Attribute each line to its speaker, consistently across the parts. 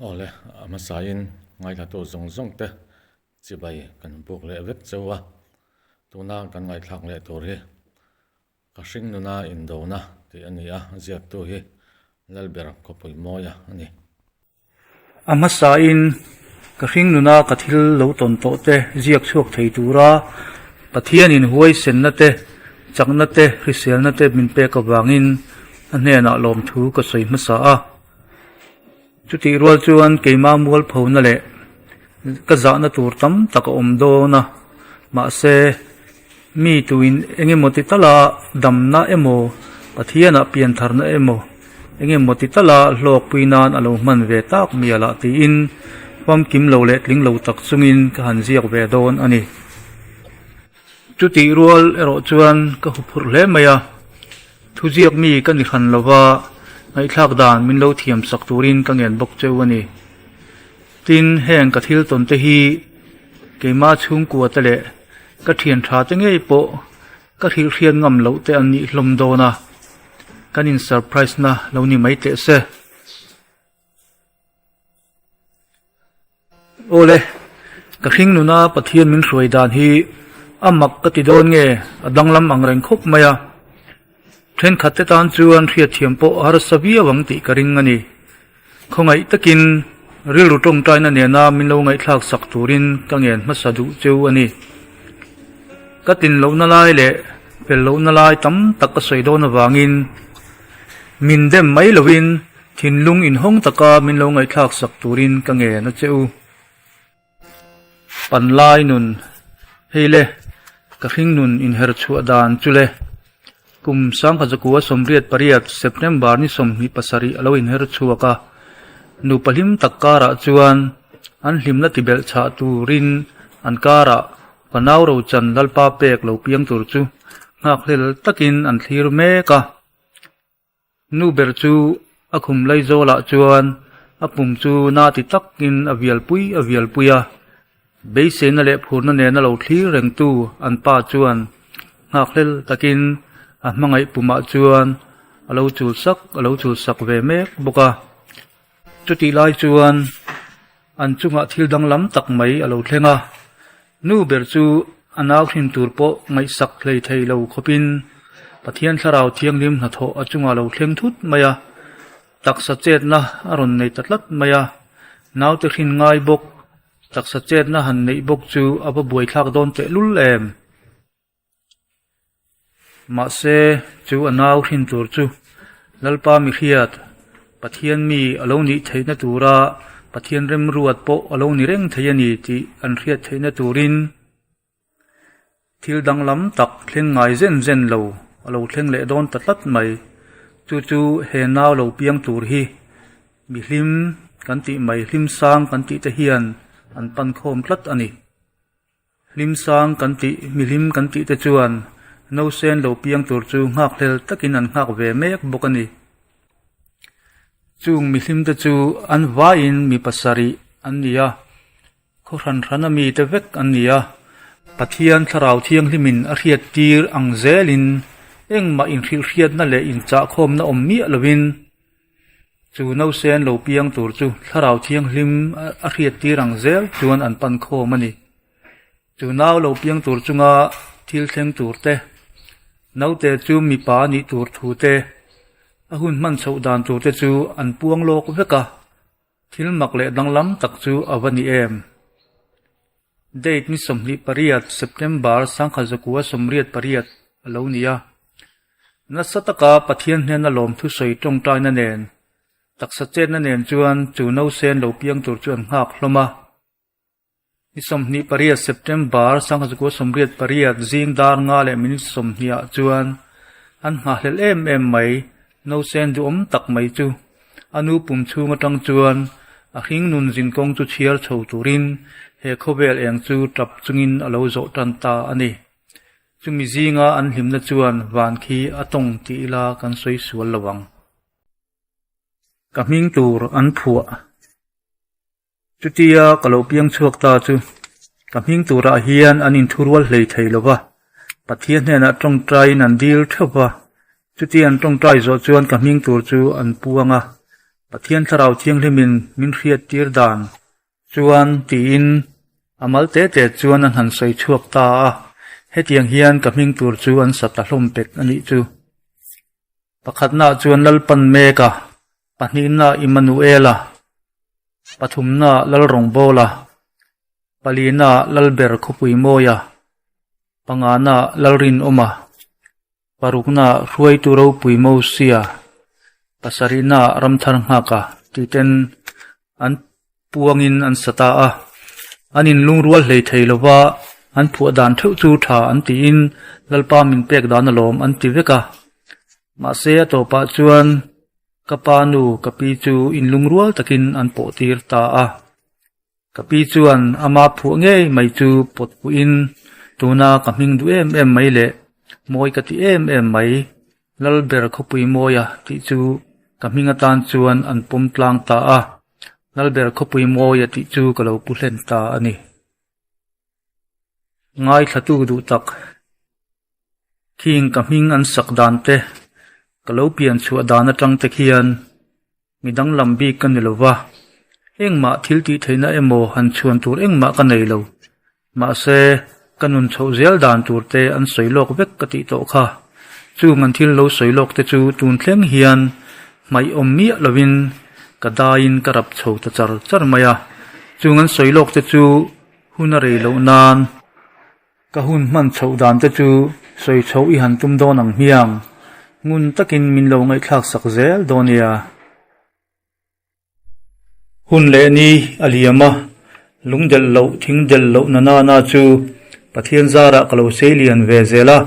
Speaker 1: Awle, a hmasain ngaithlatu zawng zawng te chibai kan buk leh vek cheu a, tuna kan ngaihthlak leh tur hi ka hring nuna indona tih a ni a, ziaktu hi Lalber Khawpui Mawia a ni.
Speaker 2: A hmasain ka hring nuna ka thil lo tawn tawh te ziak chhuak thei tura Pathianin huaisenna te, chakna te, hriselna te min pek avangin a hnenah lawmthu ka sawi hmasa a. Chutih rual chuan keimah mualphona leh ka zahna tur tam tak a awm dawn a, mahse mi tuin eng emaw ti tala damna emaw Pathianah piantharna emaw eng emaw ti tala hlawkpui nan a lo hman ve tak mial ah tiin famkim lo leh tling lo tak chungin ka han ziak ve dawn a ni. Chutih rual erawh chuan ka huphurh hle mai a, thuziak mi ka ni hran lova ngaihthlak dan min lo thiam sak turin ka ngen bawk cheu a ni. Tin, heng ka thil tawn te hi keimah chhungkua te leh ka thian tha te ngei pawh ka hrilh hriat ngam loh te an nih hlawm dawn a, kan in surprise na lo ni mai teh se. Awle, ka hring nuna Pathian min hruai dan hi a mak ka ti dawn nge a danglam ang reng khawp mai a, thenkhat te tan chuan hriatthiam pawh a harsa viau ang tih ka ring a ni. Khawngaih takin rilru tawngtaina nena min lo ngaihthlak sak turin ka ngen hmasa duh cheu a ni. Ka tin lohna lai leh fel lohna lai tam tak ka sawi dawn avangin min dem mai lovin Thinlung inhawng taka min lo ngaihthlak sak turin ka ngen a che u. Panlai nun, Hei le, ka hring nun inher chhuah dan chu le. Kum sangkhatzakua 88 September ni 27 a lo inher chhuak a, nupa hlim tak karah chuan an hlimna tibelh chhah turin an karah fanau rochan Lalpa pek lo piang tur chu nghakhlel takin an thlir mek a. Nu ber chu a khum lai zawlah chuan a pum chu na ti takin a vialpui a vialpui a, beiseina leh phurna nena lo thlir rengtu an pa chuan nghakhlel takin a hmangaih pumah chuan a lo chul sak a lo chul sak ve mek bawk a. Chutih lai chuan an chungah thil danglam tak mai a lo thleng a, nu ber chu a nau hrin tur pawh ngaihsak hlei thei lo khawpin Pathian Thlarau Thianghlim hnathawh a chungah lo thleng thut mai a, taksa chetna a rawn nei ta tlat mai a, naute hrin ngai bawk, taksa chetna han neih bawk chu a va buaithlak dawn tehlul em? Mahse, chu a nau hrin tur chu Lalpa mihriat, Pathian mi a lo nih theihna tura Pathian remruat pawh a lo ni reng thei a ni tih an hriat theihna turin thil danglam tak thleng ngai zen zen lo a lo thleng leh dawn ta tlat mai. Chu chu he nau lo piang tur hi mihlim kan tih mai, hlimsang kan tih te hian an pan khawm tlat a ni. Hlimsang kan tih, mihlim kan tih te chuan nausen lo piang tur chu nghakhlel takin an nghak ve mek bawk a ni. Chung mihlim te chu an vaiin mi pasarih an ni a, khaw hran hran a mi te vek an ni a. Pathian Thlarau Thianghlimin a hriat tir ang zelin engmah inhrilhhriatna leh inchahkhawmna awm miah lovin, Chu nausen lo piang tur chu Thlarau Thianghlim a hriat tir ang zel chuan an pan khawm a ni. Chu nau lo piang tur chunga thil thleng tur te, naute chu mipa a nih tur thu te, a hun hman chhoh dan tur te chu an puang lawk vek a, thil mak leh danglam tak chu a va ni em. Date ni 28 September 1988 a lo ni a. Nasa taka Pathian hnena lawmthu sawi tawngtaina nen, taksa chetna nen chuan chu nausen lo piang tur chu an nghak hlawm a. Ni 28 September 1988 zing dar nga leh minute 20 ah chuan an nghahhlelh em em mai, nausen duhawm tak mai chu a nu pum chhung atang chuan a hring nun zinkawng chu chhiar chho turin he khawvel eng chu tap chungin a lo zawh tan ta a ni. Chumi zinga an hlimna chuan van khi a tawng tih ila kan sawi sual lo ang. Ka hming tur an phuah. Chutia ka lo piang chhuak ta chu ka hming turah hian an inthurual hlei thei lo va, Pathian hnenah tawngtaiin an dil theuh va, chutia an tawngtai zawh chuan ka hming tur chu an puang a. Pathian Thlarau Thianghlimin min hriattir dan chuan tiin a mal te te chuan an han sawi chhuak ta a, hetiang hian ka hming tur chu an sa ta hlawm pek a nih chu. Pakhatnaah chuan Lalpan Meka, pahnihnaah Immanuela, pathumnaah Lalrawngbawla, palinaah Lalber Khawpuimawia, panganaah Lalrinawma, Parukna hruaitu ropui Mosia, pasarihna ramthar nghaka titen an puangin an sa ta a. An inlungrual hlei thei lova, an phuah dan theuh chu tha an tiin Lalpa min pek dan alawm an ti vek a. Mahse a tawpah chuan ka pa nu ka pi chu inlungrual takin an pawh tir ta a. Ka pi chuan ama phuah ngei mai chu pawt puhin tuna ka hming duh em em mai leh mawi ka ti em em mai, Lalber khawpui mawia tih chu ka hming atan chuan an pawm tlang ta a, Lalber khawpui mawia tih chu ka lo pu hlen ta a ni. Ngaithlatu duh tak. Khing ka hming an sak dan te, ka lo pian chhuah dan atang te khian mi danglam bik ka ni lo va, engmah thil tih theihna emaw han chhuan tur engmah ka nei lo. Mahse, ka nun chhoh zel dan tur te an sawi lawk vek ka tih tawh kha. Chung an thil lo sawi lawk te chu tun thleng hian hmaih awm miah lovin ka daiin ka rap chho ta char char mai a. Chung an sawi lawk te chu hun a rei loh nan. Ka hun hman chhoh dan te chu sawi chhoh i han tum dawn ang hmiang, ngun takin min lo ngaihthlak sak zel dawn nia. Hun leh ni a liam a, lung delh loh thing delh loh na nana chu Pathian zarah ka lo sei lian ve zel a,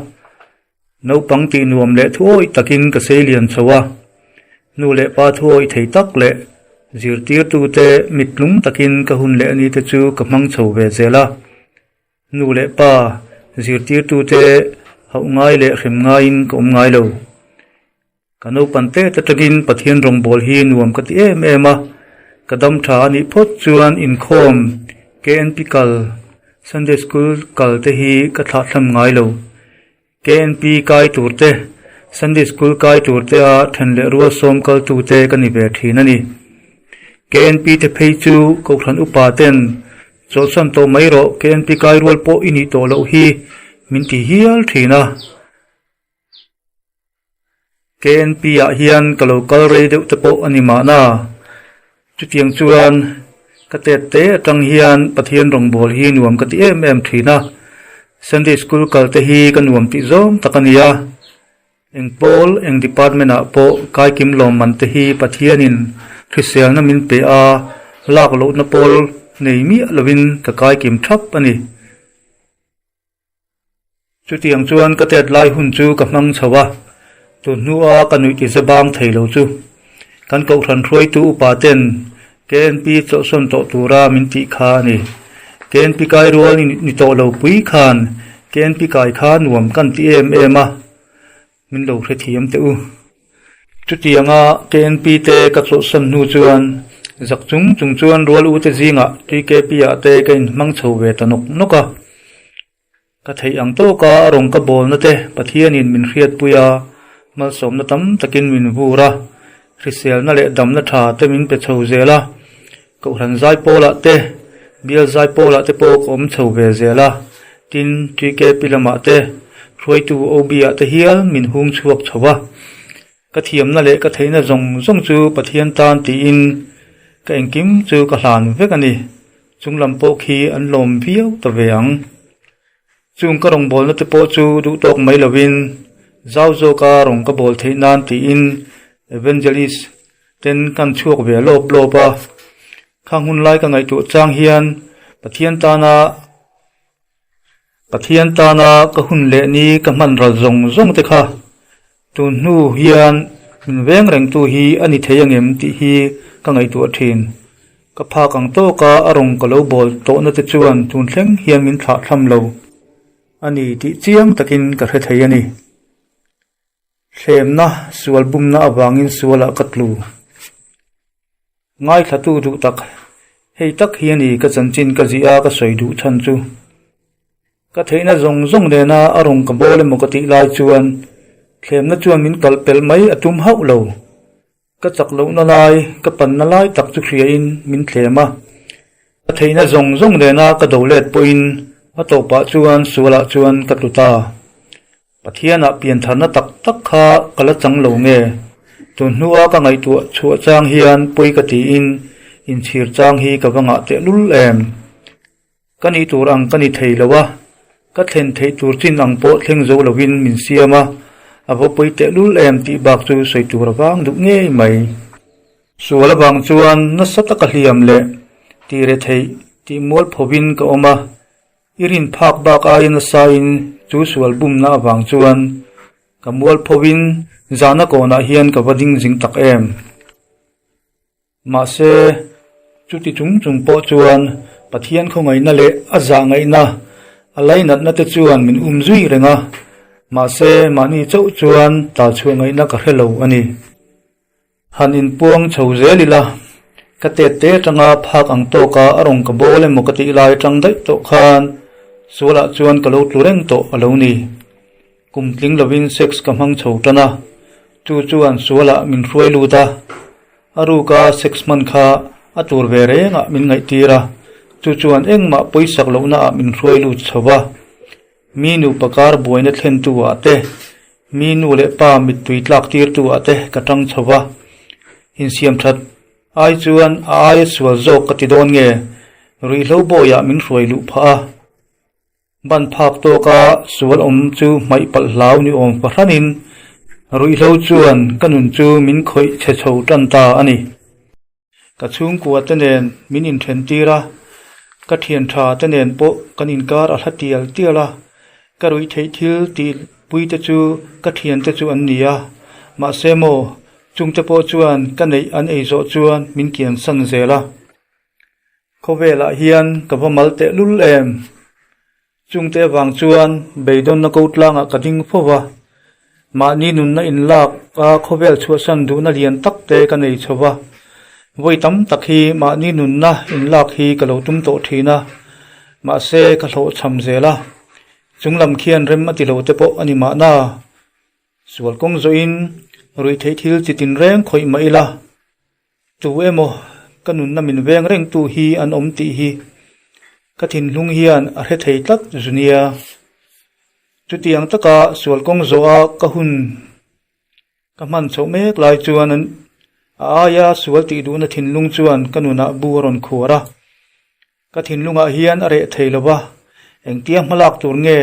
Speaker 2: naupang tih nuam leh thuawih takin ka sei lian chho a, nu leh pa thuawih thei tak leh zirtirtute mittlung takin ka hun leh ni te chu ka hmang chho ve zel a. Nu leh pa zirtirtute hauh ngai leh hrem ngaiin ka awm ngai lo. Ka naupan tet atangin Pathian rawngbâwl hi nuam ka ti em em a, ka dam tha a nih phawt chuan inkhawm, KNP kal, Sunday School kal te hi ka thlahthlam ngai lo. KNP kai tur te, Sunday School kai tur te a then leh rual sawm kal tu te ka ni ve thin a ni. KNP te phei chu Kohhran upa ten chawlhsan tawh mai rawh KNP kai rual pawh i nih tawh loh hi min ti hial thin a. KNP ah hian ka lo kal rei deuh te pawh a ni mahna. Chutiang chuan ka tet te atang hian Pathian rawngbâwl hi nuam ka ti em em thin a, Sunday School kal te hi ka nuam tih zawng tak a ni a. Eng pawl, eng department ah pawh kaikim lawmman te hi Pathianin hriselna min pe a, lak lohna pawl nei miah lovin ka kaikim thap a ni. Chutiang chuan ka tet lai hun chu ka hmang chho a, tun hnua ka nuih ti zebang thei lo chu. Kan kohhran hruaitu upa ten KNP chawlhsawn tawh tura min tih kha a ni. KNP kai rual ni tawh lo pui khan KNP kai kha nuam kan ti em em a, min lo hrethiam teh u. Chutianga KNP te ka chawlhsawn hnu chuan zak chung chung chuan rual u te zingah TKP ah te ka inhmang chho ve ta nawk nawk a. Ka theih ang tawka a rawn ka bawlna te Pathianin min hriatpui a, malsawmna tam takin min vur a, hriselna leh damna tha te min pe chho zel a, Kohhran zaipawlah te, bial zaipawlah te pawh ka awm chho ve zel a, tin, TKP lamah te, hruaitu OB ah te hial min hung chhuak chho a. Ka thiamna leh ka theihna zawng zawng chu Pathian tan tiin ka engkim chu ka hlan vek a ni. Chung lam pawh khi an lawm viau ta ve ang. Chung ka rawngbawlna te pawh chu duh tawk mai lovin zau zawka rawn ka bawl theih nan tiin Evangelist ten kan chhuak ve lawp lawp a. Khang hun lai ka ngaihtuah chang hian Pathian tana Pathian tana ka hun leh ni ka hman ral zawng zawng te kha tun hnu hian min veng rengtu hi a ni thei angem tih hi ka ngaihtuah thin. Ka phak ang tawka a rawn ka lo bawl tawhna te chuan tun thleng hian min thlah thlam lo a ni tih chiang takin ka hre thei a ni. Thlemna, sual bumna avangin sualah ka tlu. Ngaithlatu duh tak, hei tak hi a ni ka chanchin ka zih a ka sawi duh chhan chu. Ka theihna zawng zawng nena a rawn ka bawl emaw ka tih lai chuan thlemna chuan min kalh pelh mai a tum hauh lo. Ka chak lohna lai, ka panna lai tak chu hriain min thlem a. Ka theihna zawng zawng nena ka do let pawhin a tawpah chuan sualah chuan ka tlu ta. Pathianah piantharna tak tak kha ka la chang lo nge? Tun hnua ka ngaihtuah chhuah chang hian pawi ka tiin inchhir chang hi ka va ngah tehlul em? Ka nih tur ang ka ni thei lo a, ka thlen theih tur chin ang pawh thleng zo lovin min siam a, a va pawi tehlul em tih bak chu sawi tur a vang duh ngei mai. Sual avang chuan nasa taka hliam leh tih retheih tih mualphovin ka awm a, i rin phak bak aia nasain chu sual bumna avang chuan ka mualphovin zahna kawnah hian ka va ding zing tak em. Mahse, chuti chung chung pawh chuan Pathian khawngaihna leh a zahngaihna, a lainatna te chuan min um zui reng a, mahse mahni chauh chuan talchhuah ngaihna ka hre lo a ni. Han inpuang chho zel ila, ka tet te atanga phak ang tawka a rawn ka bawl emaw ka tih lai atang daih tawh khan sualah chuan ka lo tlu reng tawh a lo ni. Kum tling lovin sex ka hmang chho tan a, chu chuan sualah min hruai lut a. A ruka sex hman kha a tur ve rengah min ngaihtir a, chu chuan engmah pawisak lohnaah min hruai lut chho va. Mi nupa kar buaina thlentu ah te, mi nu leh pa mittui tlak tirtu ah te ka tang chho va. Insiam that ai chuan a aia sual zawk ka ti dawn nge, ruihhlo bawiah min hruai luh phah a. Ban phak tawka sual awm chu hmaih palh hlau ni awm fahranin ruihhlo chuan ka nun chu min khawih chhe chho tan ta a ni. Ka chhungkua te nen min inthen tir a, ka thian tha te nen pawh kan inkar a hla tial tial a, ka ruih theih thil tih pui te chu ka thian te chu an ni a, mahse maw chungte pawh chuan ka neih an ei zawh chuan min kian san zel a. Khawvelah hian ka va mal tehlul em? Chungte avang chuan beidawnna ko tlangah ka ding fo va, mahni nunna inlak a khawvel chhuahsan duhna lian tak te ka nei chho va. Vawi tam tak hi mahni nunna inlak hi ka lo tum tawh thin a, mahse ka hlawhchham zel a, chunglam khian rem a ti lo te pawh a ni mahna. Sual kawng zawhin ruihtheih thil chi tinreng khawih mah ila, Tu emaw ka nunna min veng rengtu hi an awm tih hi ka thinlung hian a hre thei tlat zu nia. Chutiang taka sual kawng zawha ka hun ka hman chhoh mek lai chuan a aia sual tih duhna thinlung chuan ka nunah bu a rawn khuar a. Ka thinlungah hian a reh thei lo va, engtia hmalak tur nge,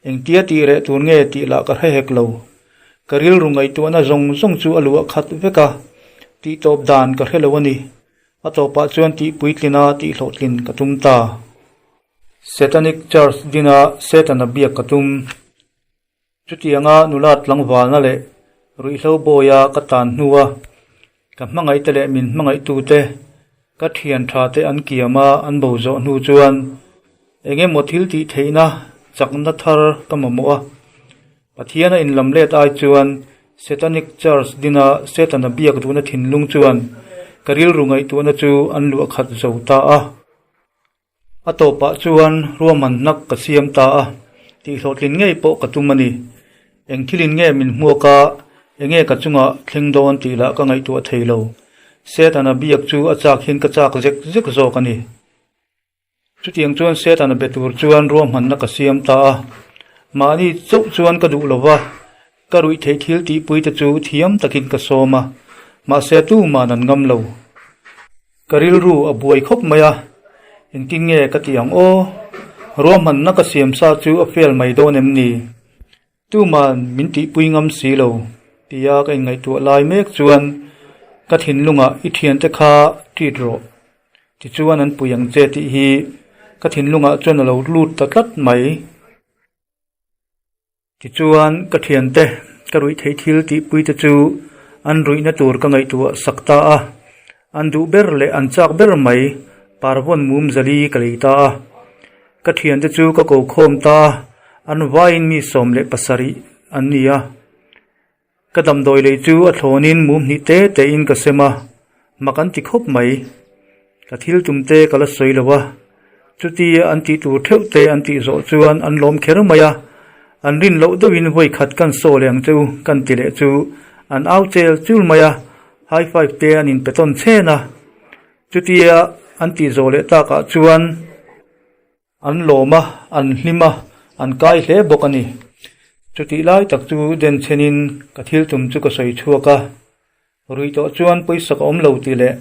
Speaker 2: engtia tih reh tur nge tih lah ka hre hek lo. Ka rilru ngaihtuahna zawng zawng chu a luah khat vek a, tih tawp dan ka hre lo a ni. A tawpah chuan tih puitlina tih hlawhtlin ka tum ta. Satanic Church dina Setana biak ka tum. Chutianga nula tlangvalna leh ruihhlo bawia ka tan hnua ka hmangaihte leh min hmangaihtute ka thian thate an kiam a an bo zawh hnu chuan eng emaw thil tih theihna chakna thar ka mamawh a. Pathian a inlam let ai chuan Satanic Church dina Setana biak duhna thinlung chuan ka rilru ngaihtuahna chu an luah khat zo ta a. A tawpah chuan ruahman hnak ka siam ta a, tihhlawhtlin ngei pawh ka tum a ni. Eng thilin nge min hmuak a, enge ka chungah thleng dawn tih lah ka ngaihtuah thei lo. Setana biak chu a chak hian ka chak zek zek zawk a ni. Chutiang chuan Setana be tur chuan ruahmanna ka siam ta a, mahni chauh chuan ka duh lo va, ka ruih theih thil tihpui te chu thiam takin ka sawm a, mahse tuman an ngam lo. Ka rilru a buai khawp mai a, engtin nge ka ti ang aw? Ruahmanna ka siam sa chu a fail mai dawn em ni? Tuman min tihpui ngam si lo tia ka inngaihtuah lai mek chuan ka thinlungah i thiante kha treat rawh tichuan an pui ang che tih hi ka thinlungah chuan a lo lut ta tlat mai. Tichuan, ka thiante ka ruih theih thil tihpui te chu an ruihna tur ka ngaihtuah sak ta a, an duh ber leh an chak ber mai parvawn mum zali ka lei ta a. Ka thiante chu ka ko khawm ta a, an vaiin mi 17 an ni a. Ka damdawi lei chu a thlawnin mum hnih te tein ka sem a, mak an ti khawp mai. Ka thil tum te ka la sawi lo a, chuti an tih tur theuh te an tih zawh chuan an lawm kher mai a, an rin loh deuhin vawi khat kan saw leh ang che u kan ti leh chu an au chel chul mai a. High five te an inpe tawn chhen a, chutia an tih zawh leh takah chuan an lawm a, an hlim a, an kai hle bawk a ni. Chutih lai tak chu den chhenin ka thil tum chu ka sawi chhuak a, rui tawh chuan pawisa ka awm lo tih leh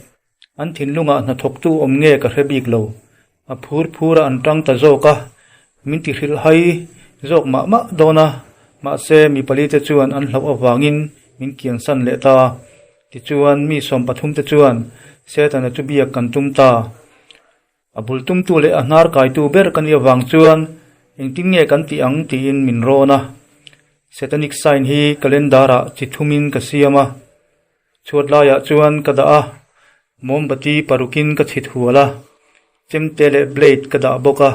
Speaker 2: an thinlungah hnathawktu awm nge ka hre bik lo. A phur phur a an tang ta zawk a, min ti hrilh hai zawk mah mah dawn a, mahse mi pali te chuan an hlauh avangin min kiansan leh ta. Tichuan mi 13 te chuan Setana chu biak kan tum ta. A bul tumtu leh a hnar kaitu ber ka nih avang chuan engtin nge kan tih ang tiin min rawn a. Setanic sign hi calendar ah chi thumin ka siam a. Chhuat laiah chuan ka dah a, mawmbati parukin ka chhit hual a, chemte leh blade ka dah bawk a,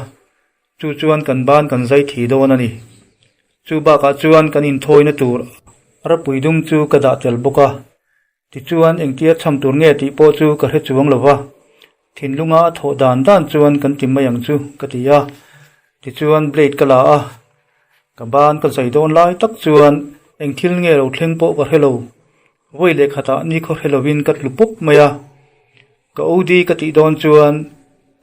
Speaker 2: chu chuan kan ban kan zai thi dawn a ni. Chu bakah chuan kan inthawina tur arpui dum chu ka dah tel bawk a, tichuan engtia cham tur nge tih pawh chu ka hre chuang lo va, thinlunga a thawh dan dan chuan kan ti mai ang chu ka ti a, tichuan blade ka la a, Ka ban ka zai dawn lai tak chuan eng thil nge lo thleng pawh ka hre lo. Vawi leh khatah nikhaw hre lovin ka tlu pawp mai a. Ka OD ka tih dawn chuan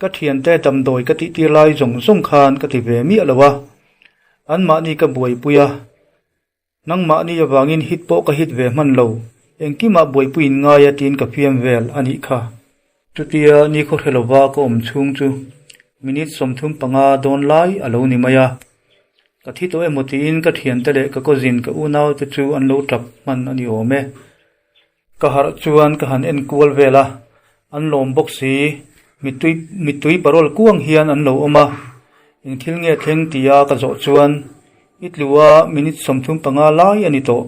Speaker 2: ka thiante damdawi ka tih tir lai zawng zawng khan ka ti ve miah lo a. Anmahni ka buaipui a. Nangmahni avangin hit pawh ka hit ve hman lo. Engkimah buaipui in ngai a tiin ka fiam vel a nih kha. Chutia nikhaw hre lova ka awm chhung chu minute 35 dawn lai a lo ni mai a. Ka thi tawh emaw tiin ka thiante leh ka cousin ka unaute chu an lo tap hman a ni awm e. Ka harh chuan ka han en kual vel a, an lawm bawk si, mittui mittui parawl kuang hian an lo awm a, eng thil nge thleng tia ka zawh chuan i tlu a minute 35 lai a ni tawh,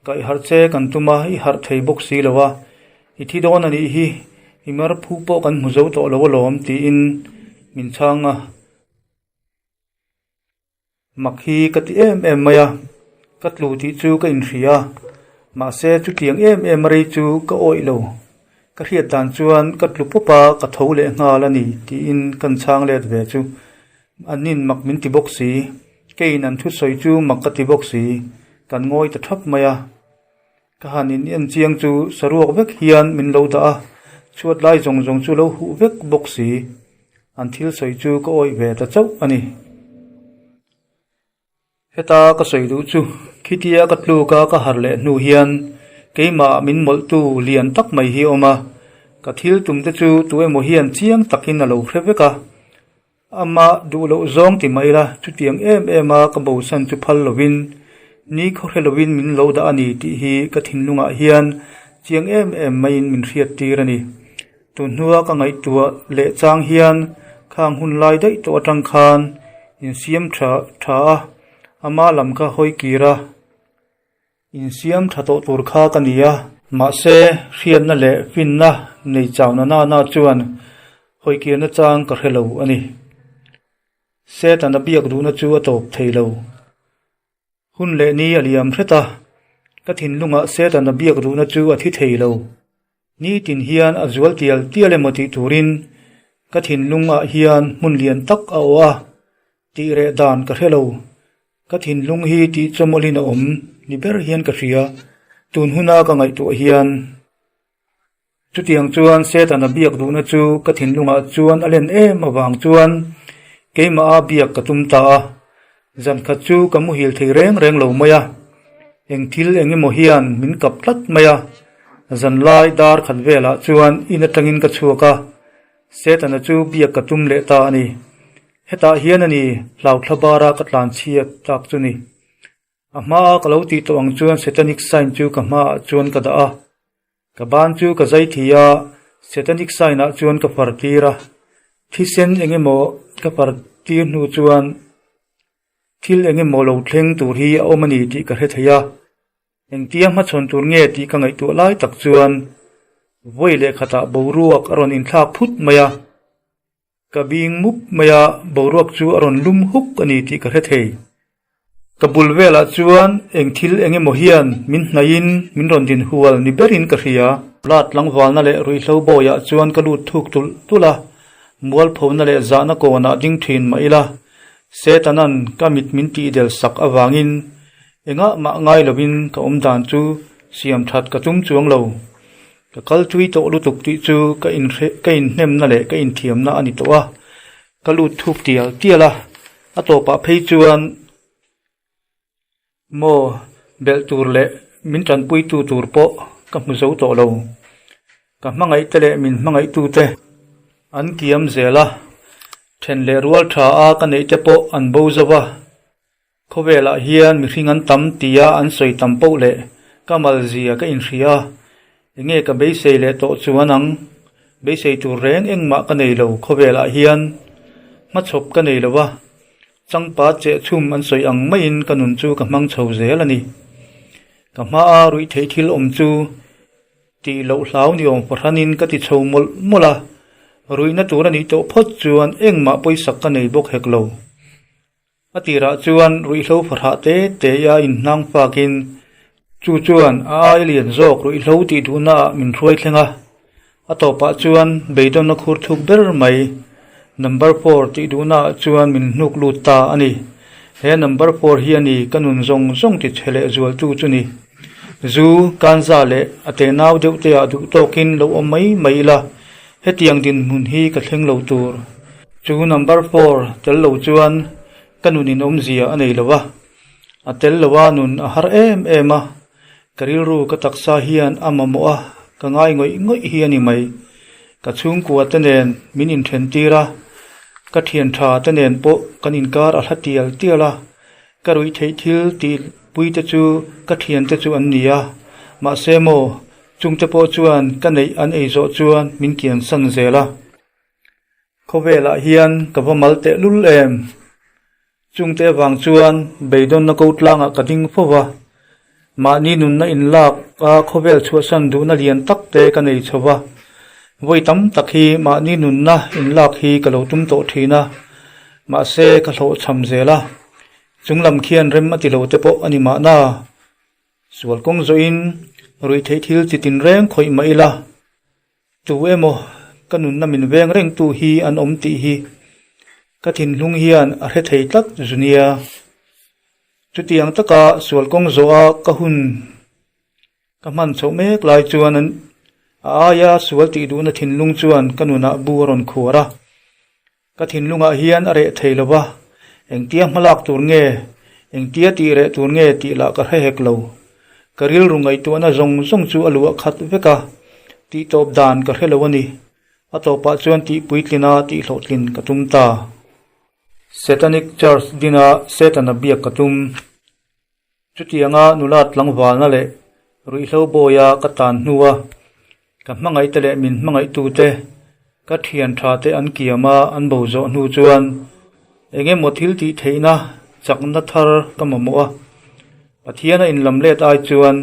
Speaker 2: kaih harh che kan tum a i harh thei bawk si lo a, i thi dawn a nih hi, i mar phu pawh kan hmu zo tawh lo alawm tiin min chhang a. Mak hi ka ti em em mai a, ka tlu tih chu ka inhria a, mahse chutiang em em a rei chu ka awih lo. Ka hriat dan chuan ka tlu pawp a, ka tho leh nghal a ni tiin kan chhang let ve chu. An nin mak min ti bawk si, keiin an thusawi chu mak ka ti bawk si, kan ngawi ta thap mai a. Ka han in en chiang chu saruak vek hian min lo dah a, chhuat lai zawng zawng chu lo huh vek bawk si. An thil sawi chu ka awih ve ta chauh a ni. Heta ka sawi duh chu khitia ka tluk a ka harh leh hnu hian keimah min mawlhtu lian tak mai hi a awm a, ka thil tum te chu tu emaw hian chiang takin a lo hre vek a. Amah duh loh zawng ti mai ila, chutiang em em a ka bosan chu phal lovin, ni khawhre lovin min lo dah a ni tih hi ka thinlungah hian chiang em em maiin min hriat tir a ni. Tun hnua ka ngaihtuah leh chang hian khang hun lai daih tawh atang khan insiam tha tha a, ama lam kha hawi kir a. Insiam tha tawh tur kha ka ni a. Mahse, hriatna leh finna nei chauna nana chuan hawikirna chang ka hre lo a ni. Setana biak duhna chu a tawp thei lo. Hun leh ni a liam hret a, ka thinlungah Setana biak duhna chu a thi thei lo. Nitin hian a zual tial tial emaw tih turin ka thinlungah hian hmun lian tak a awh a, tih reh dan ka hre lo. Ka thinlung hi tih chawmawlhin a awm ni ber hian ka hria, tun huna ka ngaihtuah hian. Chutiang chuan Setana biak duhna chu ka thinlungah chuan a len em avang chuan keimaha biak ka tum ta a, zan khat chu ka muhil thei reng reng lo mai a, eng thil eng emaw hian min kap tlat mai a, zan lai dar khat velah chuan in atangin ka chhuak a, Setana chu biak ka tum leh ta a ni. Hetah hian a ni hlauthla bara ka tlan chhiat tak chu ni. A hmaa ka lo tih tawh ang chuan Setanic sign chu ka hmaah chuan ka dah a. Ka ban chu ka zai thi a, Setanic sign ah chuan ka far tir a. Thisen eng emaw ka far tir hnu chuan thil eng emaw lo thleng tur hi a awm a ni tih ka hre thei a. Engtia hmachhawn tur nge tih ka ngaihtuah lai tak chuan vawi leh khatah boruak a rawn inthlak phut mai a, ka bing mup mai a, boruak chu a rawn lum huk a ni tih ka hre thei. Ka bul velah chuan eng thil eng emaw hian min hnaihin min rawn din hual ni berin ka hria. Lat tlangvalna leh ruihhlo bawiah chuan ka lut thuk tulh tulh a, mualphona leh zahna kawnah ding thin mah ila, Setanan ka mit min tihdel sak avangin Engah mah ngai lovin ka awm dan chu siam that ka tum chuang lo. Ka kal tui tawh lutuk tih chu ka inhre ka inhnemna leh ka inthiamna a ni tawh a, ka lut thuk tial tial a, a tawpah phei chuan maw belh tur leh min tanpuitu tur pawh ka hmu zo tawh lo. Ka hmangaihte leh min hmangaihtute an kiam zel a, then leh rual tha a ka neihte pawh an bo zo va. Khawvelah hian mihring an tam tia an sawi tam poh leh ka malzia ka inhria a, enge ka beisei leh tawh chuan ang? Beisei tur reng engmah ka nei lo khawvelah hian hmachhawp ka nei lo va, changpa chehchhum an sawi ang maiin ka nun chu ka hmang chho zel a ni. Ka hmaa ruih theih thil awm chu Tih loh hlau ni awm fahranin ka ti chho mawlh mawlh a, ruihna tur a nih tawh phawt chuan engmah pawisak ka nei bawk hek lo. A tirah chuan ruihhlo fahrah te te a inhnang fakin chu chuan a ai lian zawk ruihhlo tih duhnaah min hruai thleng a, a tawpah chuan beidawnna khur thuk ber mai number four tih duhnaah chuan min hnuk lut ta a ni. He number four hi a ni ka nun zawng zawng ti chhe leh zualtu chu ni. Zu, kanza leh a tenau deuh te ah duh tawkin lo awm mai mai ila, hetiang dinhmun hi ka thleng lo tur. Chu number four tel lo chuan ka nun in awmzia a nei lo va, a tel lo a nun a har em em a, ka rilru ka taksa hian a mamawh a, ka ngai ngawih ngawih hi a ni mai. Ka chhungkua te nen min inthen tir a, ka thian tha te nen pawh kan inkar a hla tial tial a, Ka ruih theih thil tih pui te chu ka thiante chu an ni a, mahse maw, chungte pawh chuan ka neih an ei zawh chuan min kian san zel a. Khawvelah hian ka va mal teh lul em? Chungte avang chuan beidawnna ko tlangah ka ding fo va, mahni nunna inlak a khawvel chhuahsan duhna lian tak te ka nei chho va, vawi tam tak hi mahni nunna inlak hi ka lo tum tawh thin a, mahse ka hlawhchham zel a, chung lam khian rem a ti lo te pawh a ni mahna. Sual kawng zawhin ruihtheih thil chi tinreng khawih mah ila, tu emaw ka nunna min veng rengtu hi an awm tih hi ka thinlung hian a hre thei tlat zu nia. Chutiang taka sual kawng zawha ka hun Ka hman chhoh mek lai chuan a aia sual tih duhna thinlung chuan ka nunah bu a rawn khuar a. Ka thinlungah hian a reh thei lo va, engtia hmalak tur nge, engtia tih reh tur nge tih lah ka hre hek lo. Ka rilru ngaihtuahna zawng zawng chu a luah khat vek a, tih tawp dan ka hre lo a ni. A tawpah chuan tih puitlina tih hlawhtlin ka tum ta. Satanic Church dina Setana biak ka tum. Chutianga nula tlangvalna leh ruihhlo bawia ka tan hnua ka hmangaihte leh min hmangaihtute ka thian thate an kiam a an bo zawh hnu chuan eng emaw thil tih theihna chakna thar ka mamawh a. Pathian a inlam let ai chuan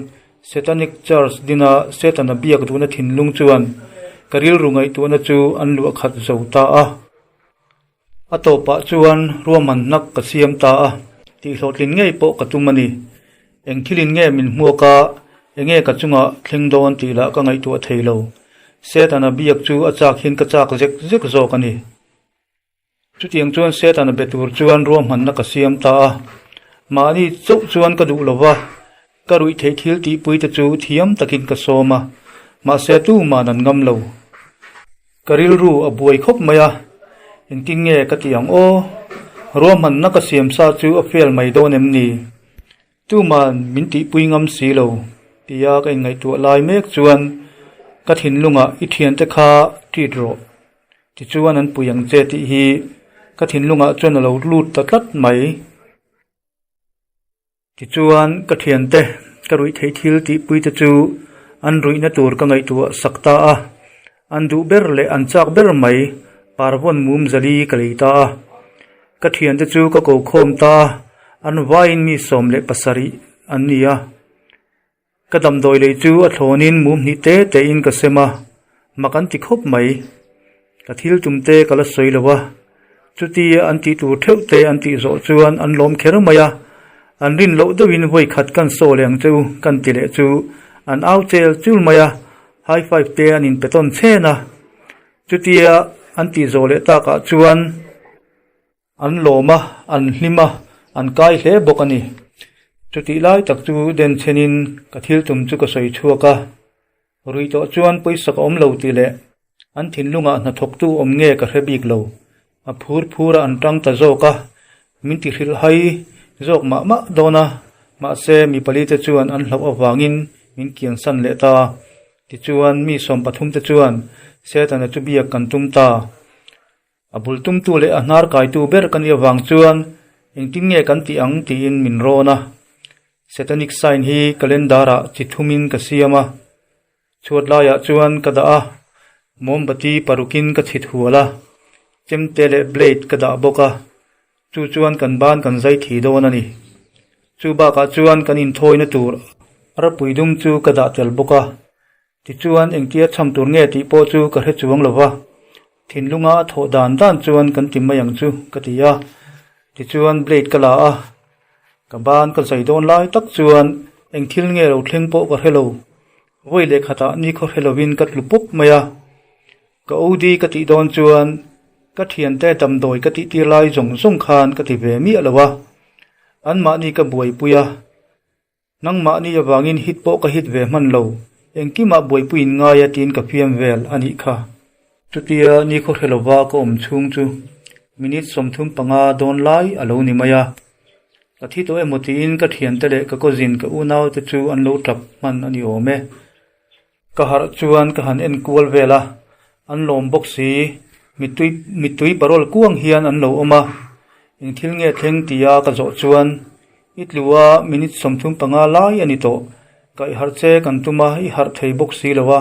Speaker 2: Satanic Church dina Setana biak duhna thinlung chuan ka rilru ngaihtuahna chu an luah khat zo ta a. A tawpah chuan ruahmannak ka siam ta a, tihhlawhtlin ngei pawh ka tum a ni. Eng thilin nge min hmuak a, enge ka chungah thleng dawn tih lah ka ngaihtuah thei lo. Setana biak chu a chak hian ka chak zek zek zawk a ni. Chutiang chuan Setana be tur chuan ruahmanna ka siam ta a, mahni chauh chuan ka duh lo va, ka ruih theih thil tihpui te chu thiam takin ka sawm a, mahse tuman an ngam lo. Ka rilru a buai khawp mai a, engtin nge ka ti ang aw? Ruahmanna ka siam sa chu a fail mai dawn em ni? Tuman min tihpui ngam si lo tia ka inngaihtuah lai mek chuan ka thinlungah i thiante kha treat rawh tichuan an pui ang che tih hi ka thinlungah chuan a lo lut ta tlat mai. Tichuan, ka thiante, ka ruih theih thil tihpuite chu an ruihna tur ka ngaihtuah sak ta a, an duh ber leh an chak ber mai parvawn mum zali ka lei ta a. Ka thiante chu ka ko khawm ta a, an vaiin mi 17 an ni a. Ka damdawi lei chu a thlawnin mum hnih te tein ka sem a, mak an ti khawp mai. Ka thil tum te ka la sawi lo a, chutia an tih tur theuh te an tih zawh chuan an lawm kher mai a, an rin loh deuhin vawi khat kan saw leh ang che u kan ti leh chu an au chel chul mai a, high five te an inpe tawn chhen a, chutia an tih zawh leh takah chuan. An lawm a, an hlim a, an kai hle bawk a ni. Chutih lai tak chu den chhenin ka thil tum chu ka sawi chhuak a. Rui tawh chuan pawisak a awm lo tih leh an thinlungah hnathawktu awm nge ka hre bik lo. A phur phur a an tang ta zawk a, min ti hrilh hai zawk mah mah dawn a, mahse mi pali te chuan an hlauh avangin min kiansan leh ta. Tichuan mi 13 te chuan Setana chu biak kan tum ta. A bul tumtu leh a hnar kaitu ber ka nih avang chuan engtin nge kan tih ang tiin min rawn a. Satanic sign hi calendar ah chi thumin ka siam a, chhuat laiah chuan ka dah a, mawmbati parukin ka chhit hual a, chemte leh blade ka dah bawk a, chu chuan kan ban kan zai thei dawn a ni. Chu bakah chuan kan inthawina tur arpui dum chu ka dah tel bawk a. Tichuan, engtia chham tur nge tih pawh chu ka hre chuang lo va, thinlunga a thawh dan dan chuan kan ti mai ang chu ka ti a. Tichuan, blade ka la a, ka ban ka zai dawn lai tak chuan eng thil nge lo thleng pawh ka hre lo. Vawi leh khatah nikhaw hre lovin ka tlu pawp mai a. Ka OD ka tih dawn chuan ka thiante damdawi ka tih tir lai zawng zawng khan ka ti ve miah lo a, anmahni ka buaipui a. Nangmahni avangin hit pawh ka hit ve hman lo, engkimah buaipuiin ngai a tiin ka fiam vel a nih kha. Chutia nikhaw hre lova ka awm chhung chu minute 35 dawn lai a lo ni mai a. Ka thi tawh emaw tiin ka thiante leh ka cousin ka unaute chu an lo tap hman a ni awm e. Ka harh chuan ka han en kual vel a, an lawm bawk si, mittui mittui parawl kuang hian an lo awm a, eng thil nge thleng tia ka zawh chuan i tlu a minute 35 lai a ni tawh, ka i harh che kan tum a, i harh thei bawk si lo a,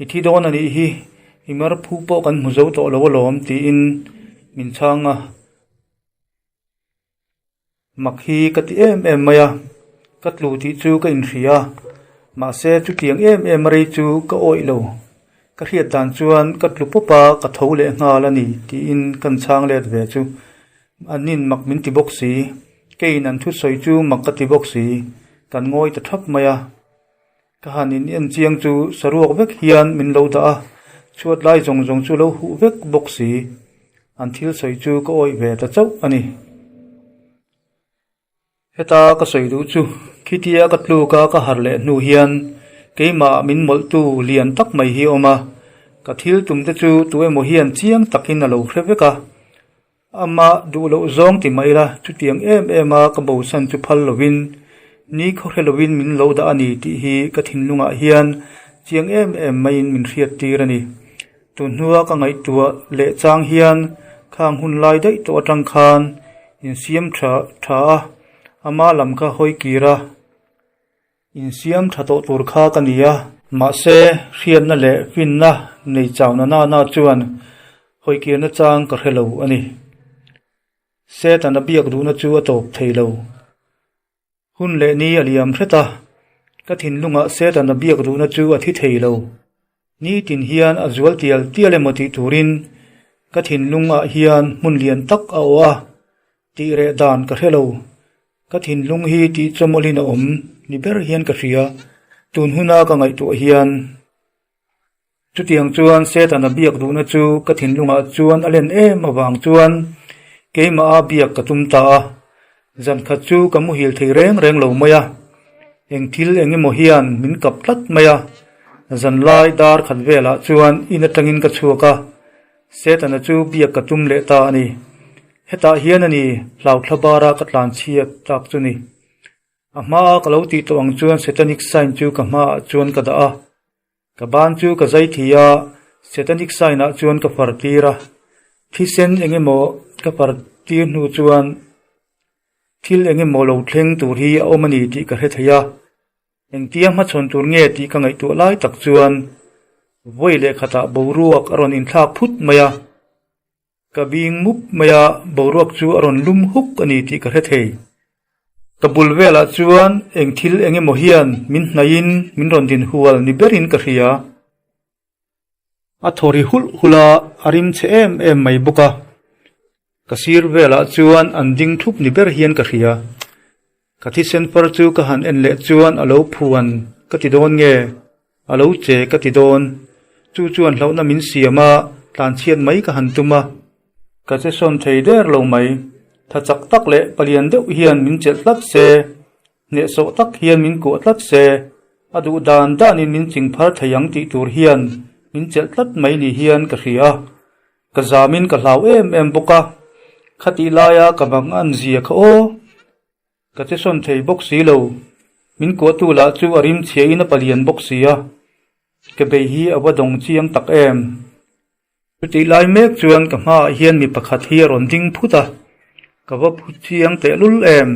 Speaker 2: i thi dawn a nih hi, i mar phu pawh kan hmu zo tawh lo alawm tiin min chhang a. Mak hi ka ti em em mai a, ka tlu tih chu ka inhria a, mahse chutiang em em rei chu ka awih lo. Ka hriat dan chuan ka tlu pawp a, ka tho leh nghal a ni tiin kan chhang let ve chu. An in mak min ti bawk si, keiin an thusawi chu mak ka ti bawk si, kan ngawi ta thap mai a. Ka han in en chiang chu saruak vek hian min lo dah a, chhuat lai zawng zawng chu lo huh vek bawk si. An thil sawi chu ka awih ve ta chauh a ni. Heta ka sawi duh chu khitia ka tluk a ka harh leh hnu hian keimah min mawlhtu lian tak mai hi a awm a, ka thil tum te chu tu emaw hian chiang takin a lo hre vek a. Amah duh loh zawng ti mai ila, chutiang em em a ka bosan chu phal lovin, ni khaw hre lovin min lo dah a ni tih hi ka thinlungah hian chiang em em maiin min hriat tir a ni. Tun hnua ka ngaihtuah leh chang hian khang hun lai daih tawh atang khan insiam tha tha a, ama lam kha hawi kir a. Insiam tha tawh tur kha ka ni a. Mahse, hriatna leh finna nei chauna nana chuan hawikirna chang ka hre lo a ni. Setana biak duhna chu a tawp thei lo. Hun leh ni a liam hret a, ka thinlungah Setana biak duhna chu a thi thei lo. Nitin hian a zual tial tial emaw tih turin ka thinlungah hian hmun lian tak a awh a, tih reh dan ka hre lo. Ka thinlung hi tih chawmawlhin a awm ni ber hian ka hria, tun huna ka ngaihtuah hian. Chutiang chuan Setana biak duhna chu ka thinlungah chuan a len em avang chuan keimaha biak ka tum ta a. Zan khat chu ka muhil thei reng reng lo mai a, eng thil eng emaw hian min kap tlat mai a. Zan lai dar khat velah chuan in atangin ka chhuak a, Setana chu biak ka tum leh ta a ni. Hetah hian a ni hlauthla bara ka tlan chhiat tak chu ni. A hmaa ka lo tih tawh ang chuan Setanic sign chu ka hmaah chuan ka dah a. Ka ban chu ka zai thi a, Setanic sign ah chuan ka far tir a. Thisen eng emaw ka far tir hnu chuan thil eng emaw lo thleng tur hi a awm a ni tih ka hre thei a. Engtia hmachhawn tur nge tih ka ngaihtuah lai tak chuan vawi leh khatah boruak a rawn inthlak phut mai a, ka bing mup mai a, boruak chu a rawn lum huk a ni tih ka hre thei. Ka bul velah chuan eng thil eng emaw hian min hnaihin min rawn din hual ni berin ka hria. A thaw ri hulh hulh a, a rim chhe em em mai bawk a. Ka sir velah chuan an ding thup ni ber hian ka hria. Ka thisen far chu ka han en leh chuan a lo phuan ka ti dawn nge, a lo che ka ti dawn. Chu chuan hlauhna min siam a, tlanchhiat mai ka han tum a. Ka che sawn thei der lo mai. Tha chak tak leh palian deuh hian min chelh tlat se, hnehsawh tak hian min kuah tlat se. A duh dan danin min ching phar thei ang tih tur hian min chelh tlat mai ni hian ka hria a. Ka zamin ka hlau em em bawk a, khatih laia ka bang an zia kha aw. Ka che sawn thei bawk si lo, min kuahtu lah chu a rim chhiahin a palian bawk si a, ka bei hi a va dawng chiang tak em. Chutih lai mek chuan ka hmaah hian mi pakhat hi a rawn ding phut a, ka va phu chiang tehlul em,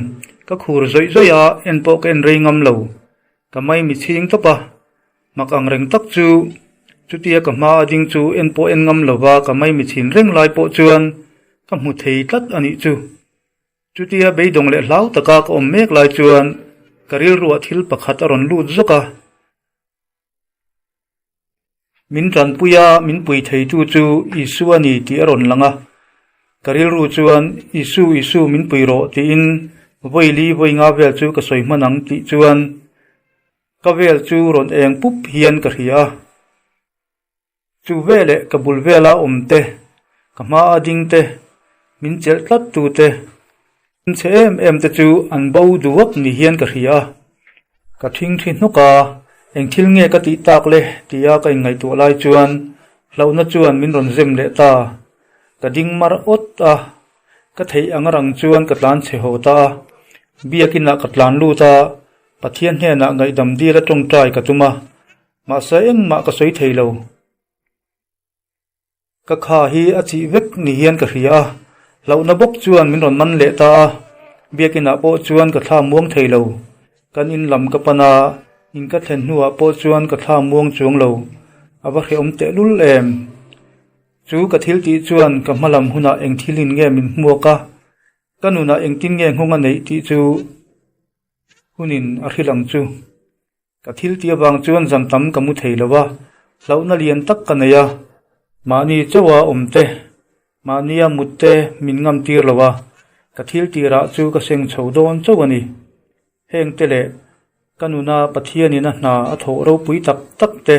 Speaker 2: ka khur zawih zawih a, en pawh ka en rei ngam lo, ka mai mi chhing tawp a, mak ang reng tak chu chutia ka hma a ding chu en pawh en ngam lova ka mai mi chhin reng lai pawh chuan ka hmu thei tlat a nih chu. Chutia beidawng leh hlau taka ka awm mek lai chuan ka rilruah thil pakhat a rawn lut zawk a. Min tanpui a, min pui theitu chu Isu a ni tih a rawn lang a. Ka rilru chuan, Isu, Isu, min pui rawh tiin vawi li vawi nga vel chu ka sawi hman ang tih chuan ka vel chu rawn eng pup hian ka hria a. Chu veleh ka bul vela awm te, ka hma a ding te, min chelh tlat tu te, min chhe em em te chu an bo duak ni hian ka hria a. Ka thingthi hnawk a, eng thil nge ka tih tak le tia ka inngaihtuah lai chuan hlauhna chuan min rawn zem leh ta. Ka ding mar awt a, ka theih ang rang chuan ka tlan chhe haw ta a. Biakinah ka tlan lut a, Pathian hnenah ngaihdam dil a tawngtai ka tum a, mahse engmah ka sawi thei lo. Ka kha hi a chih vek ni hian ka hria a, hlauhna bawk chuan min rawn man leh ta a, biakinah pawh chuan ka thla muang thei lo. Kan in lam ka pan a, in ka thlen hnuah pawh chuan ka thla muang chuang lo, a va hrehawm tehlul em? Chu ka thil tih chuan ka hma lam hunah eng thilin nge min hmuak a, ka nunah engtin nge nghawng a neih tih chu hunin a hrilh ang chu. Ka thil tih avang chuan zan tam ka mu thei lo a, hlauhna lian tak ka nei a, mahni chauha awm te, mahnia mut te min ngam tir lo a, ka thil tirah chu ka seng chho dawn chauh a ni. Heng te leh ka nuna Pathianin a hna a thawh ropui tak tak te,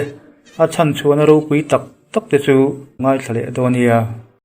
Speaker 2: a chhan chhuahna ropui tak tak te chu ngaithla leh dawn nia.